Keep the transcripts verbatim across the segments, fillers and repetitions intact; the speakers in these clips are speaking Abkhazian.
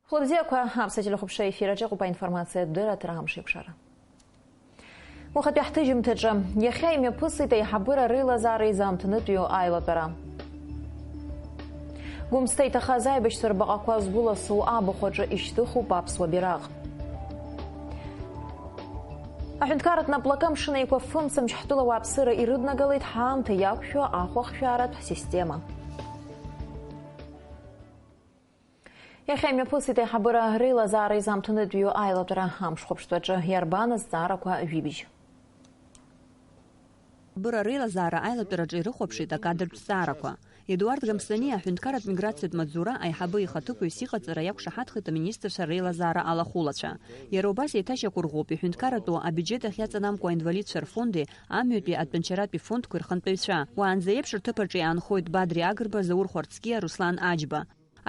Хәлыбзиақәа, аԥсуа телехәаԥшра ефир аҿы иҟоуп аинформациатә дырраҭара Амш еиқәшара. Уахатәи ҳҭыжьымҭаҿы, иахьа имҩаԥысит аиҳабыра реилазаара изаамҭанытәиу аилатәара. Гәымсҭа иҭахаз аибашьцәа рбаҟақәа згәыласу абахә аҿы ишьҭыхуп аԥсуа бираҟ. Аҳәынҭқарратә наплакы Амшын Еиқәа фымцамч ҳтәыла ауааԥсыра ирыднагалеит ҳаамҭа иақәшәо ахәахшәааратә система. Иахьа имҩаԥысит аиҳабыра реилазаара изаамҭанытәиу аилатәара. Амш хәаԥштәаҿы иарбан азҵаарақәа жәибжь? Аиҳабыра реилазаара аилатәараҿы ирыхәаԥшит акадратә зҵаарақәа. Едуард Гамсаниа аҳәынҭқарратә миграциатә маҵзура аиҳабы ихаҭыԥуаҩс иҟаҵара иақәшаҳаҭхеит аминистрцәа реилазаара алахәылацәа. Иара убас еиҭашьақәырӷәӷәоуп иҳәынҭқарратәу абиуџьет ахь иаҵанамкуа аинвалидцәа рфонди амҩатәи атәанчаратәи фондқәеи рхантәаҩцәа. Уаанӡа еиԥш рҭыԥ аҿы иаанхоит Бадри Агрба, Заур Хәарцкиа, Руслан Аџьба.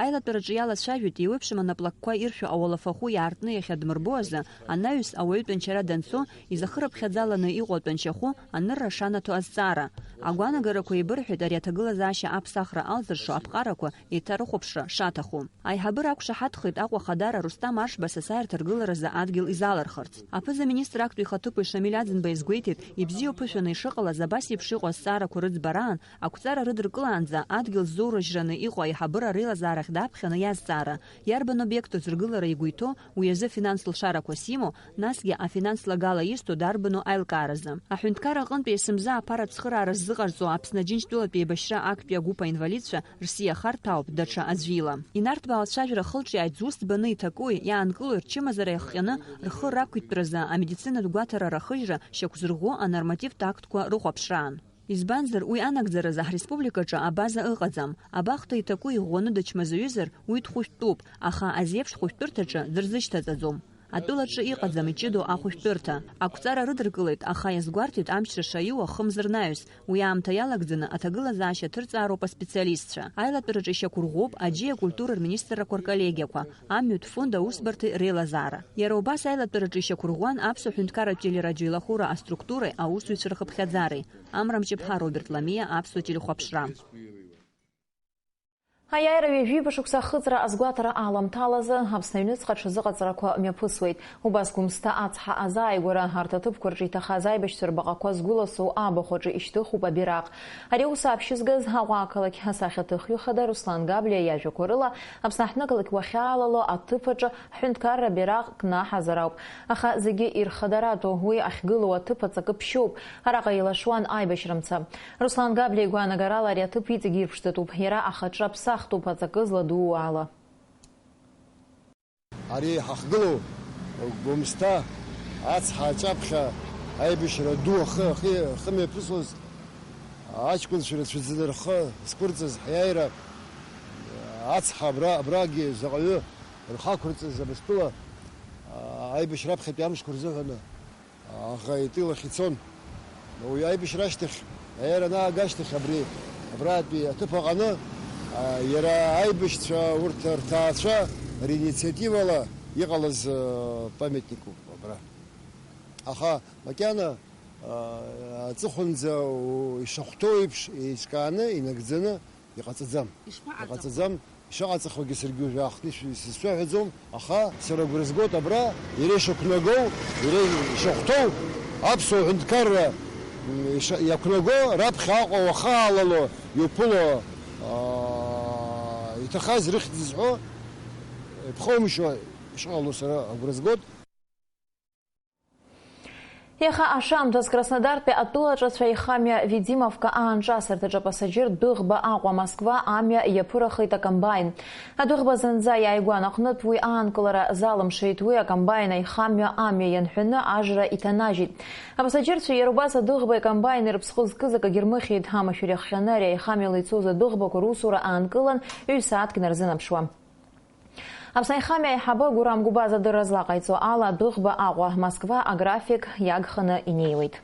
Аилатәараҿы иалацәажәеит еиуеиԥшым анаплакқәа иршәу ауалафахәы иаартны иахьадмырбо азы, анаҩс ауаҩытәанчара данцо, изахырыԥхьаӡаланы иҟоу атәанчахәы анырра шанаҭо азҵаара. Агәаанагарақәа еибырҳәеит ари аҭагылазаашьа аԥсахра алзыршо аԥҟарақәа еиҭарыхәаԥшра шаҭаху. Аиҳабыра ақәшаҳаҭхеит Аҟәа Ахадара Рустам Аршба асасааирҭа ргыларазы адгьыл изалырхырц. Аԥыза-министр актәи ихаҭыԥуаҩ Шамиль Аӡынба изгәеиҭеит, ибзиоу ԥышәаны ишыҟалаз абас еиԥш иҟоу азҵаарақәа рыӡбараан, ақәҵара рыдыркылаанӡа адгьыл ззоурыжьраны иҟоу аиҳабыра реилазаара ахь даԥхьаны иазҵаара, иарбан обиекту зыргылара игәы иҭоу, уи азы финанс лшарақәас имоу, насгьы афинанс лагала изҭо дарбану аилкааразы. Аҳәынҭқарра аҟынтәи есымза аԥара ацхыраара ззыҟарҵо Аԥсны Аџьынџьтәылатә еибашьра актәи агәыԥ аинвалидцәа рсиа харҭәаауп даҽа аӡәы ила. Инарҭбаау ацәажәара ахылҿиааит зус ӡбаны иҭакуи, иаанкылои рчымазара иахҟьаны рхы рақәиҭтәразы амедицинатә гәаҭара рахыжьра шьақәзырӷәӷәо анормативтә актқәа рыхәаԥшраан. Избанзар, уи анагӡаразы ҳреспубликаҿы абаза ыҟаӡам. Абахҭа иҭаку иӷәӷәаны дычмазаҩызар, уи дхәышәтәуп, аха азеиԥш хәышәтәырҭаҿы дырзышьҭаҵаӡом. Атәылаҿы иҟаӡам иҷыдоу ахәышәтәырҭа. Ақәҵара рыдыркылеит, аха иазгәарҭеит амчра шаиу ахымзар наҩс, уи аамҭа иалагӡаны аҭагылазаашьа ҭырҵаароуп аспециалистцәа. Аилатәараҿы ишьақәырӷәӷәоуп аџьи акультура рминистррақәа рколлегиақәа, амҩатә фонд аусбарҭеи реилазаара. Иара убас аилатәараҿы ишьақәырӷәӷәан аԥсуа ҳәынҭқарратә телерадиоеилахәыра аструктуреи аусзуҩцәа рхыԥхьаӡареи. Амра Мҷыԥҳа, Роберт Ламиа, аԥсуа телехәаԥшра. Аиааира ҩажәиба шықәса ахыҵра азгәаҭара аламҭалазы Аԥсны аҩныҵҟа ҽазыҟаҵарақәа мҩаԥысуеит. Убас Гәымсҭа ацҳа азааигәара арҭ аҭыԥқәа рҿы иҭахаз аибашьцәа рбаҟақәа згәыласоу абахә аҿы ишьҭыхуп абираҟ. Ари аус аԥшьызгаз Аҟәа ақалақь асахьаҭыхҩы хада Руслан Габлиа иажәақәа рыла, Аԥсны аҳҭнықалақь уахьаалало аҭыԥ аҿы ҳҳәынҭқарра абираҟ кнаҳазар ауп. Аха зегьы ирхадаратәу уи ахьгылоу аҭыԥ аҵакы ԥшьоуп. Араҟа еилашуан аибашьрамца. Руслан Габлиа игәаанагарала ари аҭыԥ иҵегь ирԥшӡатәуп. Иара ахаҿы аԥсахтәуп аҵакы зладуу ала. Ари ҳахьгылоу Гәымсҭа ацҳа аҿаԥхьа аибашьра ду ахы, ахы, ахы мҩаԥысуаз аҷкәынцәа рацәаӡаны рхы зқәырҵаз ҳиааира ацҳа абра, абрагьы заҟаҩы рхы ақәырҵаз Абастәыла аибашьра аԥхьатәи амшқәа рзыҳәаны аӷа итәы илахь ицон. Уи аибашьра ашьҭахь, аиааира анааго ашьҭахь абри, абратәи аҭыԥ аҟаны, а, иара аибашьцәа, урҭ рҭаацәа ринициативала иҟалаз, а, памятникуп абра. Аха макьана, а, аҵыхәанӡа у-, ишахәҭоу еиԥш еиҿкааны, инагӡаны иҟаҵаӡам. Ишԥаҟаҵахо? Иҟаҵаӡам. Ишыҟаҵахогьы саргьы уажә аахтны ишәы-, сызшәаҳәаӡом, аха сара агәра згоит абра иара ишықәнагоу, иара ишахәҭоу, аԥсуа ҳәынҭқарра, м, иша-, иақәнаго, раԥхьа Аҟәа уахаалало иуԥыло, аа, иҭахаз рыхьӡ зҳәо, иԥхоумшьо ишыҟало сара агәра згоит. Иаха ашамҭаз Краснодартәи атәылаҿацәа аихамҩа Видимовка аанҿасырҭаҿы апассаџьыр дәыӷба Аҟәа Москва амҩа иаԥырахеит акомбаин. Адәыӷба зынӡа иааигәан аҟнытә уи аанкылара залымшеит, уи акомбаин аихамҩа амҩа ианҳәаны ажра иҭанажьит. Апассаџьырцәа иара убас адәыӷбеи акомбаини рыԥсҟы зкыз акагьы рмыхьит, амашәыр иахҟьаны ари аихамҩала ицоз адәыӷбақәа русура аанкылан, ҩ-сааҭк инарзынаԥшуа. Аԥсны аихамҩа аиҳабы Гурам Гәыбаз адырра злаҟаиҵо ала, адәыӷба Аҟәа, Москва аграфик иагханы инеиуеит.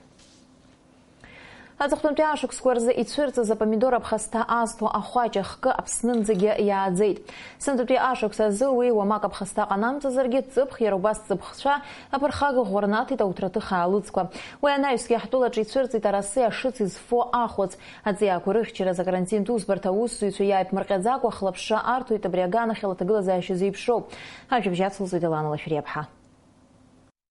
Аҵыхәтәантәи ашықәсқәа рзы ицәырҵыз апомидор аԥхасҭа азҭо ахәаҷа хкы Аԥснынӡагьы иааӡеит. Сынтәатәи ашықәс азы уи уамак аԥхасҭа ҟанамҵазаргьы, ҵыԥх, иара убас ҵыԥхцәа аԥырхага ӷәӷәа рнаҭеит ауҭраҭых аалыҵқәа. Уи анаҩсгьы ҳтәылаҿы ицәырҵит араси ашыци зфо ахәыц. Аҵиаақәа рыхьчаразы акарантинтә усбарҭа аусзуҩцәа иааиԥмырҟьаӡакәа хлаԥшра арҭоит, абри аганахьала аҭагылазаашьа зеиԥшроу. Ажәабжь ацылҵоит Елана Лашәриаԥҳа.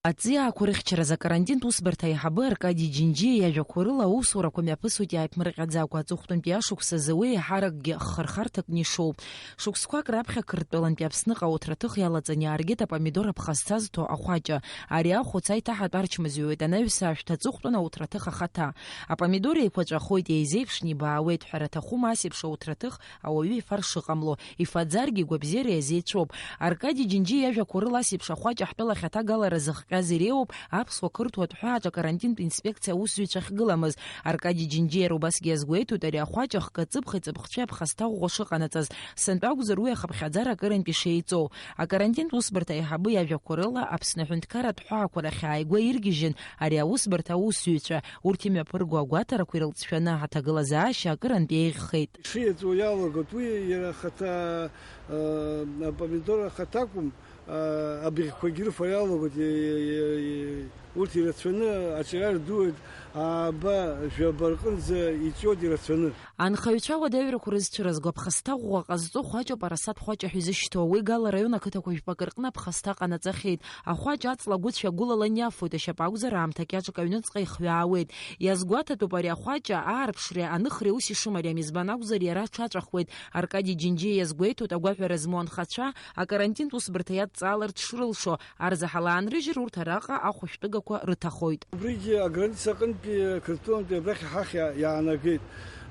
Аҵиаақәа рыхьчаразы акарантинтә усбарҭа аиҳабы Аркади Џьынџьиа иажәақәа рыла аусурақәа мҩаԥысуеит иааиԥмырҟьаӡакәа. Аҵыхәтәантәи ашықәс азы уи еиҳаракгьы ххырхарҭакны ишоуп. Шықәсқәак раԥхьа Қырҭтәылантәи Аԥсныҟа ауҭраҭых иалаҵаны иааргеит апомидор аԥхасҭа зҭо ахәаҷа. Ари ахәыц аиҭаҳатә арчмазаҩуеит анаҩс ашәҭ аҵыхәтәан ауҭраҭых ахаҭа. Апомидор еиқәаҵәахоит, еизеиԥшны ибаауеит, ҳәара аҭахума ас еиԥш ауҭраҭых ауаҩы ифар шыҟамло, ифаӡаргьы игәабзиара иазеицәоуп. Аркади Џьынџьиа иажәақәа рыла ас еиԥш ахәаҷ ҳтәылахь аҭагалара зыхҟьаз иреиуоуп аԥсуа қырҭуа ҭҳәааҿ акарантинтә инспекциа аусзуҩцәа ахьгыламыз. Аркади Џьынџьиа иара убасгьы иазгәеиҭоит ари ахәаҷ ахкы аҵыԥхи ҵыԥхцәеи аԥхасҭа ӷәӷәа шыҟанаҵаз, сынтәа акәзар уи ахыԥхьаӡара акырынтә ишеиҵоу. Акарантинтә усбарҭа аиҳабы иажәақәа рыла Аԥсны аҳәынҭқарратә ҳәаақәа рахь ааигәа иргьежьын ари аусбарҭа аусзуҩцәа. Урҭ имҩаԥырго агәаҭарақәа ирылҵшәаны аҭагылазаашьа акырынтә еиӷьхеит. Ишиаҵәоу иалагоит уи иара ахаҭа, э, апомидор ахаҭа акәым, э, абӷьқәагьы рыфара иалагоит, э, э, э, урҭ ирацәаны аҿиара рдууеит, ааба, жәаба рҟынӡа иҵиоит ирацәаны. Анхаҩцәа уадаҩрақәа рызцәыразго аԥхасҭа ӷәӷәа ҟазҵо хәаҷоуп арасатә хәаҷ ҳәа изышьҭоу. Уи Гала араион ақыҭақәа жәпакы рҟны аԥхасҭа ҟанаҵахьеит. Ахәаҷ аҵла агәыцә иагәылалан иафоит, ашьапы акәзар аамҭа кьаҿк аҩныҵҟа ихҩаауеит. Иазгәаҭатәуп ари ахәаҷа аарԥшреи аныхреи ус ишымариам, избан акәзар иара аҽаҵәахуеит. Аркади Џьынџьиа иазгәеиҭоит агәаҳәара змоу анхацәа акарантинтә усбарҭа иадҵааларц шрылшо, арзаҳал аанрыжьыр урҭ араҟа ахәышәтәыгақәа рыҭахоит. Убригьы аграница аҟынтәи Қырҭтәылантәи абрахь иҳахь иа-, иаанагеит.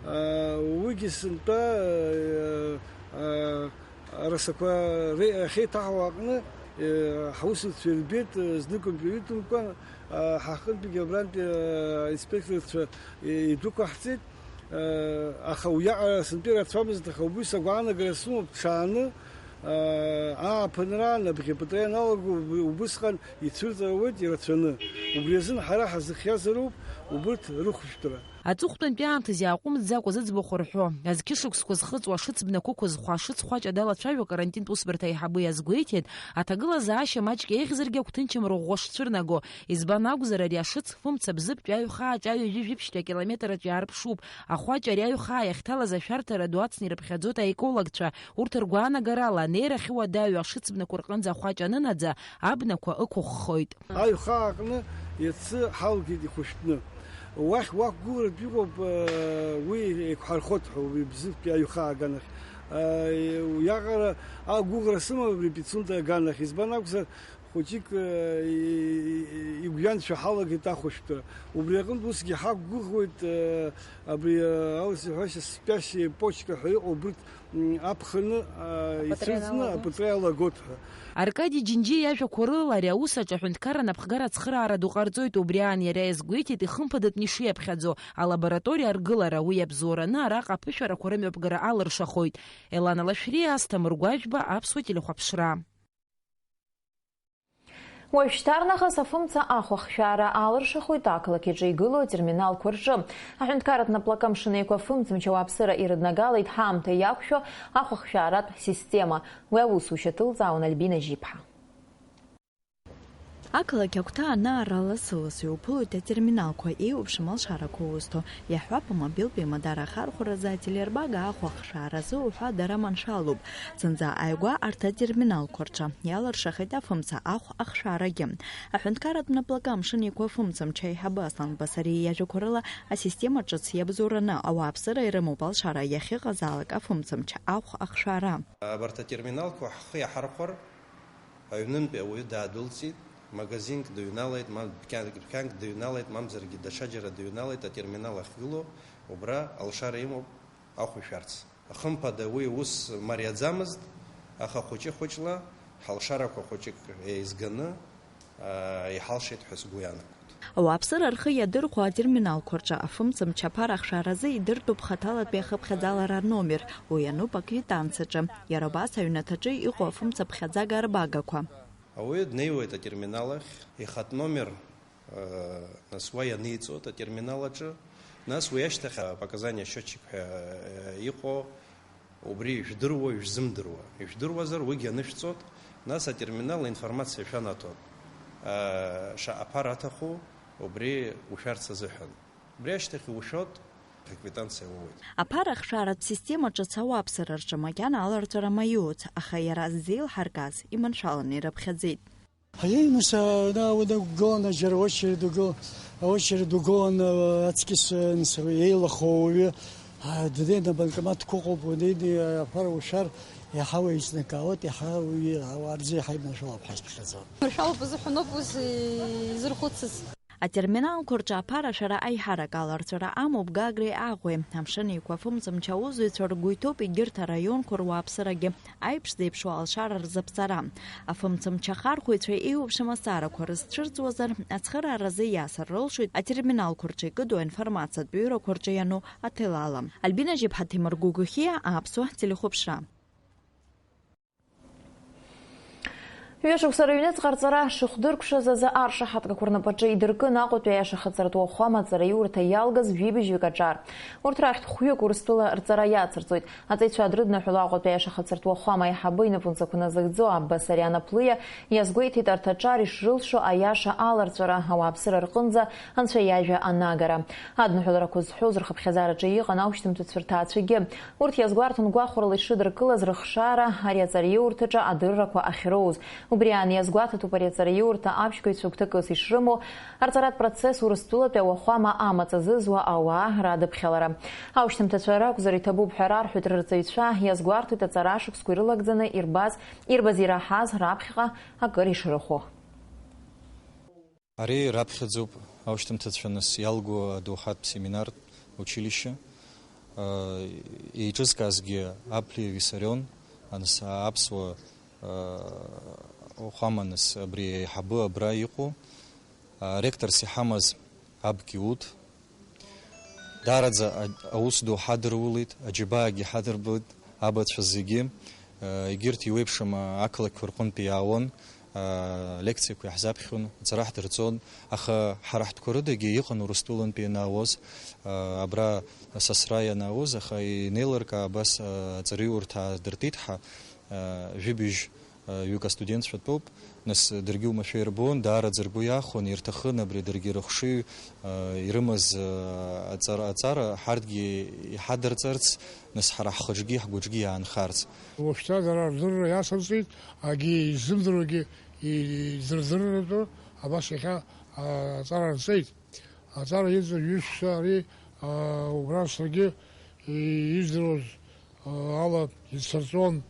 Уигьы сынтәа, э, э, Арасақәа ре-, ахьеиҭаҳауа аҟны, э, ҳусуцәа ирбеит, э, зныкымкәа ҩынтәымкәа, э, ҳаҟынтәигьы абрантәи, э, аинспекторцәа, э, идәықәаҳҵеит, э, аха уиаҟара сынтәа ирацәамызт, аха убри сагәаанагара сымоуп, ҽааны, э, ааԥынра, абӷьы апытра ианалаго уб-, убысҟан ицәырҵыруеит ирацәаны. Убри азын ҳара ҳазыхиазароуп убырҭ рыхәшәтәра. Аҵыхәтәантәи аамҭазы иааҟәымҵӡакәа зыӡбахә рҳәо, зқьышықәсқәа зхыҵуа, ашыцбнақәа ықәызхуа, ашыцхәаҷ далацәажәо акарантинтә усбарҭа аиҳабы иазгәеиҭеит, аҭагылазаашьа маҷк еиӷьзаргьы агәҭынчымра ӷәӷәа шцәырнаго, избан акәзар, ари ашыц фымца бзыԥтәи аҩхаа ҿаҩа ҩажәи жәиԥшьтәи акилометраҿ иаарԥшуп. Ахәаҷ ари аҩхаа иахьҭалаз ашәарҭара ду ацны ирыԥхьаӡоит аекологцәа. Урҭ ргәаанагарала, анеира ахьуадаҩу ашыцбнақәа рҟынӡа ахәаҷ анынаӡа, абнақәа ықәыххоит. Аҩхаа аҟны иацы ҳалгеит ихәышәтәны. Уахь уақәгәыӷратә иҟоуп, э, уи еиқәҳархоит ҳәа, уи бзыԥтәи аҩхаа аганахь. Э, уиаҟара агәыӷра сымам абри Пицунда аганахь, избан акәзар, хәыҷык, э, и-, и-, игәҩаншәа ҳалагеит ахәышәтәра. Убри аҟынтә усгьы ҳақәгәыӷуеит, э, абри, э, алс иҳәашьа спящие почка ҳәа иҟоу убырҭ Аԥхыны, аа, ицәыӡны апытра иалагоит ҳәа. Аркади Џьынџьиа иажәақәа рыла, ари аус аҿы аҳәынҭқарра анапхгара ацхыраара ду ҟарҵоит, убри аан иара иазгәеиҭеит ихымԥадатәны ишиаԥхьаӡо, алабораториа аргылара, уи иабзоураны араҟа аԥышәарақәа рымҩаԥгара алыршахоит. Елана Лашәриа, Асҭамыр Гәажәба, Аԥсуа телехәаԥшра. Уажәшьҭарнахыс афымца ахәахшәаара аалыршахоит ақалақь иҿы игылоу атерминалқәа рҿы. Аҳәынҭқарратә наплакы амшын еиқәа афымцамч ауааԥсыра ирыднагалеит ҳаамҭа иақәшәо ахәахшәааратә система. Уи аусушьа ҭылҵаауан Альбина Жьиԥҳа. Ақалақь агәҭа анаара лассы-лассы иуԥылоит атерминалқәа, еиуеиԥшым алшарақәа узҭо. Иаҳҳәап, амобилтә еимадара ахархәаразы ателербага ахәахшәааразы уҳәа дара маншәалоуп. Зынӡа ааигәа арҭ атерминалқәа рҿы иалыршахеит афымца ахә ахшәаарагьы. Аҳәынҭқарратә наплакы амшын еиқәа афымцамч аиҳабы Аслан Басариа иажәақәа рыла, асистема ҿыц иабзоураны ауааԥсыра ирымоуп алшара иахьыҟазаалак афымцамч ахә ахшәаара. Абарҭ атерминалқәа ҳхы иаҳархәар, аҩнынтәи ауаҩы даадәылҵит, магазинк дыҩналеит, мам-, дәқьанк, дәқьанк дыҩналеит, мамзаргьы даҽаџьара дыҩналеит, атерминал ахьгылоу, убра алшара имоуп ахә ишәарц. Хымԥада, уи ус мариаӡамызт, аха хәыҷы-хәыҷла ҳалшарақәа хәыҷык еизганы, аа, иҳалшеит ҳәа сгәы иаанагоит. Ауааԥсыра рхы иадырхәо атерминалқәа рҿы афымцамч аԥара ахшәаразы идыртәуп хаҭалатәи ахыԥхьаӡалара аномер, уи ануп аквитанциаҿы, иара убас аҩнаҭаҿы иҟоу афымца ԥхьаӡага арбагақәа. Ауаҩы днеиуеит атерминал ахь, ихатә номер, э, нас уа ианиҵоит атерминал аҿы, Нас уи ашьҭахь апоказание счетчик ҳәа, э, иҟоу, убри ижәдыруа, ижәзымдыруа. Ижәдыруазар, уигьы анышәҵот, нас атерминал аинформациа шәанаҭот, э, шаҟа ԥара аҭаху, убри ушәарц азыҳәан. Убри ашьҭахь иушәот, аквитанциа уоуеит. Аԥара ахшәаратә система ҿыц ауааԥсыра рҿы макьана аларҵәара маиуц, аха иара ззеилҳаргаз иманшәаланы ирыԥхьаӡеит. Аиеи, нас, а, да, удагәгылан, џьара очередь угыл-, аочередь угылан, а, аҵкьыс, а, нас, еилахоу ауаҩы, а, днеины абанкоматқәа ыҟоуп, унеины, а, аԥара ушәар, иаҳа уеизнакаауеит, иаҳа уи, ауаа рзы иаҳа иманшәалоуп ҳәа сԥхьаӡон. Маршәалоуп азыҳәаноуп ус изырхәыцыз. Атерминалқәа рҿы аԥарашәара аиҳарак аларҵәара амоуп Гагреи Аӷәеи. Амшын Еиқәа афымцамч аусзуҩцәа ргәы иҭоуп егьырҭ араионқәа руааԥсырагьы аиԥш зеиԥшу алшара рзаԥҵара. Афымцамч ахархәаҩцәа еиуеиԥшым азҵаарақәа рызцәырҵуазар, ацхырааразы иасыр рылшоит атерминалқәа рҿы икыду аинформациатә ҩырақәа рҿы иану аҭел ала. Альбина Жьыԥҳа, Ҭемыр Гәыгәхиа, Аԥсуа телехәаԥшра. Ҩышықәса рыҩныҵҟа рҵара шыхдыркәшаз азы аршаҳаҭгақәа рнапаҿы идыркын Аҟәатәи аиашахыҵратә уахәама аҵараиурҭа иалгаз жәибжьҩык аҿар. Урҭ рахьтә хәҩык Урыстәыла рҵара иацырҵоит. Аҵаҩцәа дрыдныҳәало Аҟәатәи аиашахыҵратә уахәама аиҳабы инапынҵақәа назыгӡо Аббасариан Аплиа иазгәеиҭеит арҭ аҿар ишрылшо аиаша аларҵәара, ауааԥсыра рҟынӡа Анцәа иажәа анагара. Адныҳәаларақәа зҳәоз рхыԥхьаӡараҿы иҟан аушьҭымҭацәа рҭаацәагьы. Урҭ иазгәарҭон гәахәарыла ишыдыркылаз рыхшара ари аҵараиурҭаҿы адыррақәа ахьроуз. Убри аан иазгәаҭатәуп ари аҵараиурҭа аԥшьгаҩцәа гәҭакыс ишрымоу, арҵаратә процесс Урыстәылатәи ауахәама амаҵ азызуа ауаа радыԥхьалара. Аушьҭымҭацәа ракәзар иҭабуп ҳәа рарҳәоит рырҵаҩцәа, иазгәарҭоит аҵара шықәсқәа ирылагӡаны ирбаз, ирбаз ираҳаз раԥхьаҟа акыр ишрыхәо. Ари раԥхьаӡоуп аушьҭымҭацәа нас иалго адоуҳатә семинартә училище. Еиҿызкаазгьы Аплиа Виссарион, анс-, аԥсуа, уахәама нас абри аиҳабы абра иҟоу, ректорс иҳамаз аб Киут. Даараӡа а-, аус ду ҳадырулеит, аџьабаагьы ҳадырбоит, абацәа зегьы. Егьырҭ иуеиԥшым ақалақьқәа рҟынтәи иаауан, лекциақәа иаҳзаԥхьон, аҵара ҳдырҵон, аха ҳара ҳтәқәа рыдагьы иҟан Урыстәылантәи ианаауаз, абра сасра ианаауаз, аха инеилыркаа абас аҵараиурҭа аадыртит ҳа, жәибжь ҩык астудентцәа тәоуп, нас даргьы уамашәа ирбон, даараӡа ргәы иахәон, ирҭахын абри даргьы рыхшыҩ, ирымаз аҵара, аҵара ҳарҭгьы иҳадырҵарц, нас ҳара ҳхаҿгьы ҳгәаҿгьы иаанхарц. Уажәшьҭа дара рдырра иацырҵеит, агьи изымдыруагьы идырдырратәы абас иахьа аҵара рҵеит. Аҵара иҵегь ҩышықәса ари, аа, убра саргьы, и-, издыруаз, аа, ала ицырҵон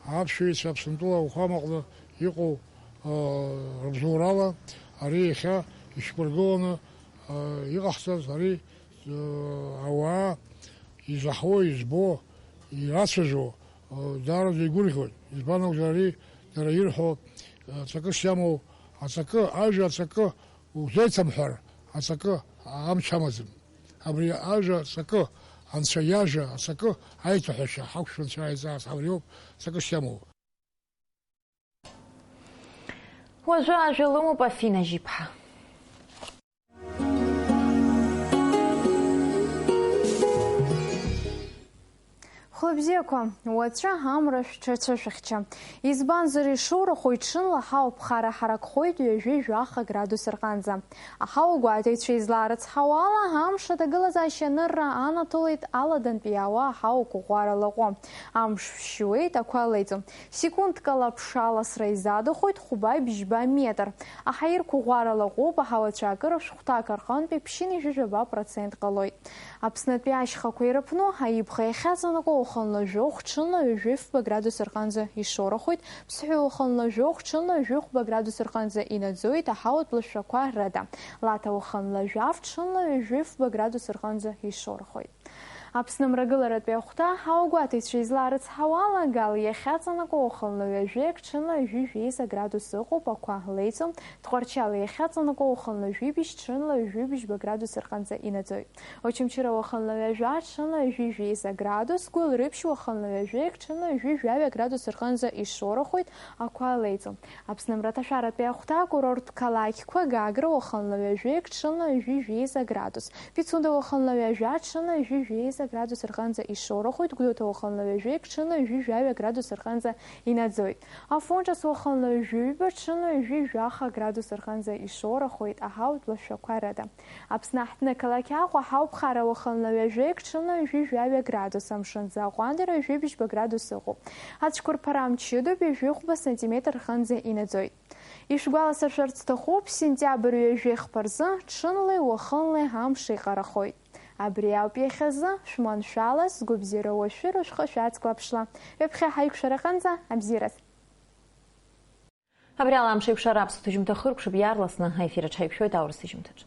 аԥсшәаҩцәа Аԥсынтәыла ауахәамаҟны иҟоу, аа, рыбзоурала ари иахьа ишьақәыргыланы, аа, иҟаҳҵаз ари, аа, ауаа изаҳауа, избо, ирацәажәо, аа, даараӡа игәырӷьоит. Избан акәзар, ари дара ирҳәо, аа, ҵакыс иамоу, аҵакы, ажәа аҵакы, узеиҭамҳәар, аҵакы амч амаӡам. Абри ажәа ҵакы, Анцәа иажәа ҵакы аиҭаҳәашьа ҳақәшәо Анцәа иааиҵаз, абриоуп ҵакыс иамоу. Уажәы ажәа лымоуп Афина Жьиԥҳа. Хәлыбзиақәа, уаҵәы амра шәҽацәышәыхьча. Избанзар, ишоурахо иҽынла аҳауа ԥхара ҳаракхоит ҩажәи жәаха градус рҟынӡа. Аҳауа гәаҭаҩцәа излаарыцҳауа ала, амш аҭагылазаашьа анырра анаҭоит, аладантәи иаауа аҳауа қәыӷәӷәара лаҟәы. Амш шьуеит, ақәа леиӡом. Секундк ала аԥша аласра изадахоит хәба-бжьба метр. Аҳаирқәа ӷәӷәара лаҟәуп, аҳауацәа акыр ашәҟәҭак рҟынтәи ԥшьынҩажәи жәаба процент ҟалоит. Аԥснытәи ашьхақәа ирыԥну аибӷа иахьаҵанакуа уахынла жәохә, ҽынла ҩажәи фба градус рҟынӡа ишоурахоит, ԥсҳәы уахынла жәохә, ҽынла ҩажәи хәба градус рҟынӡа инаӡоит аҳауатә лашәақәа рыда, лаҭа уахынла жәаф, ҽынла ҩажәи фба градус рҟынӡа ишоурахоит. Аԥсны мрагыларатәи ахәҭа ауагәаҭаҩцәа излаарыцҳауала, Гал иахьаҵанакуа уахынла ҩажәеи ҽынла ҩажәи жәеиза градус ыҟоуп, ақәа леиӡом, Тҟәарчал иахьаҵанакуа уахынла ҩажәи бжь ҽынла ҩажәи бжьба градус рҟынӡа инаӡоит. Очамчыра уахынла ҩажәа ҽынла ҩажәи жәеиза градус, Гәылрыԥшь уахынла ҩажәеи ҽынла ҩажәи жәаҩа градус рҟынӡа ишоурахоит, ақәа леиӡом. Аԥсны мраҭашәаратәи ахәҭа акурорттә қалақьқәа Гагра уахынла ҩажәеи ҽынла ҩажәи жәеиза градус, Пицунда уахынла ҩажәа ҽынла ҩажәи жәеиза градус рҟынӡа ишоурахоит, Гәдоуҭа уахынла ҩажәеи ҽынла ҩажәи жәаҩа градус рҟынӡа инаӡоит. Афон Ҿыц уахынла ҩажәи ҩба ҽынла ҩажәи жәаха градус рҟынӡа ишоурахоит аҳауатә лашәақәа рыда. Аԥсны аҳҭны ақалақь Аҟәа ҳауп, Хара уахынла ҩажәеи ҽынла ҩажәи жәаҩа градус, амшын аӡы аҟәандара ҩажәи бжьба градус ыҟоуп. Ацәқәырԥара мчыдоуп, ҩажәи хәба сантиметр рҟынӡа инаӡоит. Ишәгәаласыршәарц сҭахуп, сентиабр ҩажәи хԥа рзы ҽынлеи уахынлеи амш еиҟарахоит. Абри ауп иахьазы, шәманшәалаз, сгәабзиара уашәшәыра шәхы шәацклаԥшла. Ҩаԥхьа ҳаиқәшәараҟынӡа абзиараз. Абри ала амш еиқәшара аԥсуа ҭыжьымҭа хыркәшап, иаарласны аефир аҽаиқәшәоит аурыс ҭыжьымҭаҿ.